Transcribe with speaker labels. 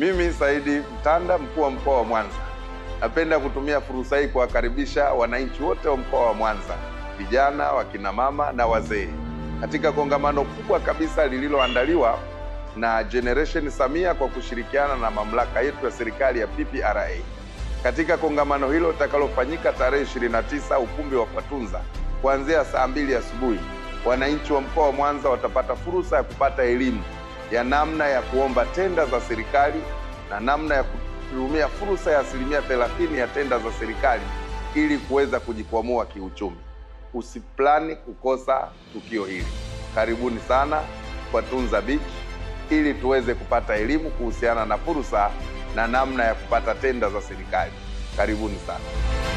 Speaker 1: Mimi Saidi Mtanda, mkuu wa mkoa wa Mwanza, napenda kutumia fursa hii kuwakaribisha wananchi wote wa mkoa wa Mwanza, vijana, wakina mama na wazee, katika kongamano kubwa kabisa lililoandaliwa na Generation Samia kwa kushirikiana na mamlaka yetu ya serikali ya PPRA. Katika kongamano hilo litakalofanyika tarehe 29 ukumbi wa Kwatunza kuanzia saa 2 asubuhi, wananchi wa mkoa wa Mwanza watapata fursa ya kupata elimu ya namna ya kuomba tenda za serikali na namna ya kutumia fursa ya 30% ya tenda za serikali ili kuweza kujikwamua kiuchumi. Usiplani kukosa tukio hili. Karibuni sana Kwatunza Beach ili tuweze kupata elimu kuhusiana na fursa na namna ya kupata tenda za serikali. Karibuni sana.